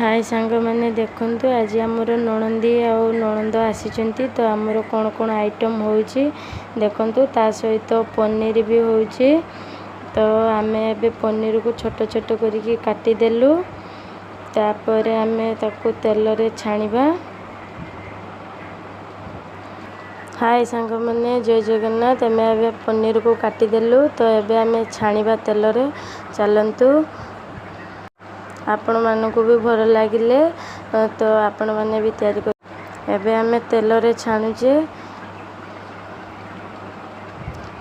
ହାଏ ସାଙ୍ଗମାନେ, ଦେଖନ୍ତୁ ଆଜି ଆମର ନଣନ୍ଦି ଆଉ ନଣନ୍ଦ ଆସିଛନ୍ତି। ତ ଆମର କ'ଣ କ'ଣ ଆଇଟମ୍ ହେଉଛି ଦେଖନ୍ତୁ। ତା ସହିତ ପନିର ବି ହେଉଛି। ତ ଆମେ ଏବେ ପନିରକୁ ଛୋଟ ଛୋଟ କରିକି କାଟିଦେଲୁ। ତାପରେ ଆମେ ତାକୁ ତେଲରେ ଛାଣିବା। ହାଏ ସାଙ୍ଗମାନେ, ଜୟ ଜଗନ୍ନାଥ। ଆମେ ଏବେ ପନିରକୁ କାଟିଦେଲୁ, ତ ଏବେ ଆମେ ଛାଣିବା ତେଲରେ। ଚାଲନ୍ତୁ, ଆପଣମାନଙ୍କୁ ବି ଭଲ ଲାଗିଲେ ତ ଆପଣମାନେ ବି ତିଆରି କରି। ଏବେ ଆମେ ତେଲରେ ଛାଣୁଛେ।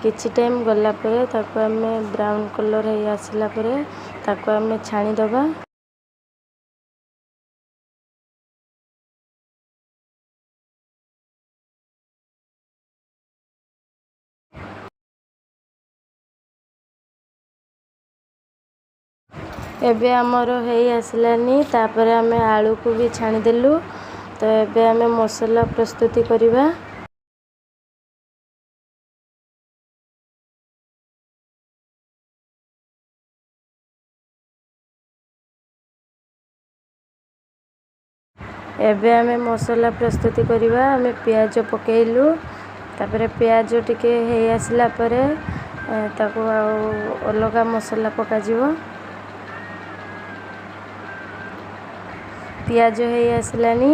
କିଛି ଟାଇମ୍ ଗଲା ପରେ ତାକୁ ଆମେ ବ୍ରାଉନ୍ କଲର୍ ହେଇ ଆସିଲା ପରେ ତାକୁ ଆମେ ଛାଣିଦେବା। ଏବେ ଆମର ହେଇ ଆସିଲାନି। ତାପରେ ଆମେ ଆଳୁକୁ ବି ଛାଣିଦେଲୁ। ତ ଏବେ ଆମେ ମସଲା ପ୍ରସ୍ତୁତି କରିବା। ଏବେ ଆମେ ମସଲା ପ୍ରସ୍ତୁତି କରିବା। ଆମେ ପିଆଜ ପକାଇଲୁ। ତାପରେ ପିଆଜ ଟିକେ ହେଇ ଆସିଲା ପରେ ତାକୁ ଆଉ ଅଲଗା ମସଲା ପକାଯିବ। ପିଆଜ ହେଇ ଆସିଲାନି,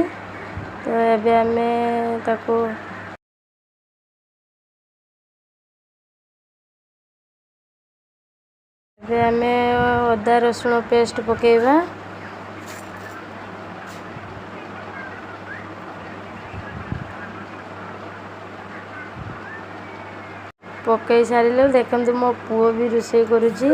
ତ ଏବେ ଆମେ ତାକୁ ଏବେ ଆମେ ଅଦା ରସୁଣ ପେଷ୍ଟ ପକାଇବା। ପକାଇ ସାରିଲେ ଦେଖନ୍ତୁ, ମୋ ପୁଅ ବି ରୋଷେଇ କରୁଛି।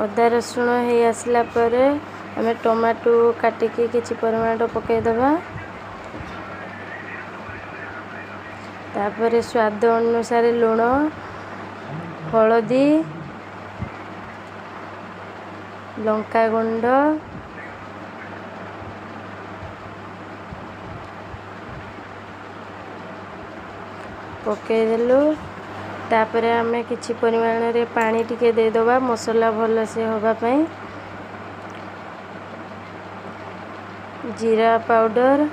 ଅଦା ରସୁଣ ହେଇ ଆସିଲା ପରେ ଆମେ ଟମାଟୋ କାଟିକି କିଛି ପରିମାଣର ପକାଇଦେବା। ତାପରେ ସ୍ୱାଦ ଅନୁସାରେ ଲୁଣ, ହଳଦୀ, ଲଙ୍କା ଗୁଣ୍ଡ ପକାଇଦେଲୁ। ତାପରେ ଆମେ କିଛି ପରିମାଣରେ ପାଣି ଟିକେ ଦେଇଦେବା ମସଲା ଭଲସେ ହେବା ପାଇଁ। ଜିରା ପାଉଡ଼ର,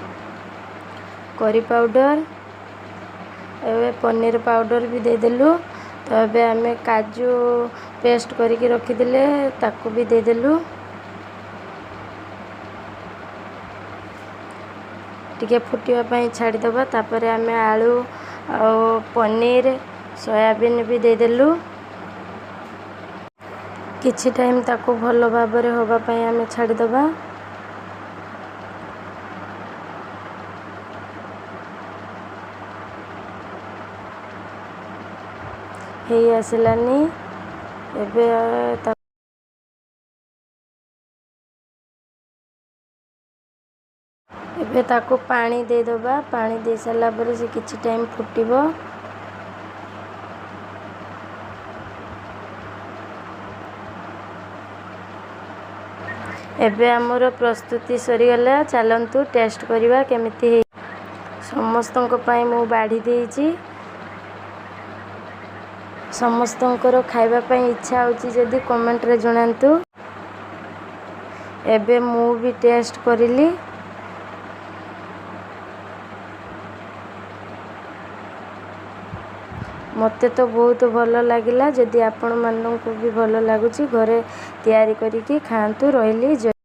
କରି ପାଉଡ଼ର, ଏବେ ପନିର ପାଉଡ଼ର ବି ଦେଇଦେଲୁ। ତ ଏବେ ଆମେ କାଜୁ ପେଷ୍ଟ କରିକି ରଖିଥିଲେ, ତାକୁ ବି ଦେଇଦେଲୁ। ଟିକେ ଫୁଟିବା ପାଇଁ ଛାଡ଼ିଦେବା। ତାପରେ ଆମେ ଆଳୁ ଆଉ ପନିର, ସୋୟାବିନ୍ ବି ଦେଇଦେଲୁ। କିଛି ଟାଇମ୍ ତାକୁ ଭଲ ଭାବରେ ହେବା ପାଇଁ ଆମେ ଛାଡ଼ିଦେବା। ହେଇ ଆସିଲାନି। ଏବେ ଏବେ ତାକୁ ପାଣି ଦେଇଦେବା। ପାଣି ଦେଇ ସାରିଲା ପରେ ସେ କିଛି ଟାଇମ୍ ଫୁଟିବ। ଏବେ ଆମର ପ୍ରସ୍ତୁତି ସରିଗଲା। ଚାଲନ୍ତୁ ଟେଷ୍ଟ କରିବା କେମିତି ହେଇ। ସମସ୍ତଙ୍କ ପାଇଁ ମୁଁ ବାଢ଼ି ଦେଇଛି। ସମସ୍ତଙ୍କର ଖାଇବା ପାଇଁ ଇଚ୍ଛା ହେଉଛି ଯଦି କମେଣ୍ଟରେ ଜଣାନ୍ତୁ। ଏବେ ମୁଁ ବି ଟେଷ୍ଟ କରିଲି। ମୋତେ ତ ବହୁତ ଭଲ ଲାଗିଲା। ଯଦି ଆପଣମାନଙ୍କୁ ବି ଭଲ ଲାଗୁଛି, ଘରେ ତିଆରି କରିକି ଖାଆନ୍ତୁ। ରହିଲି, ଜୟ।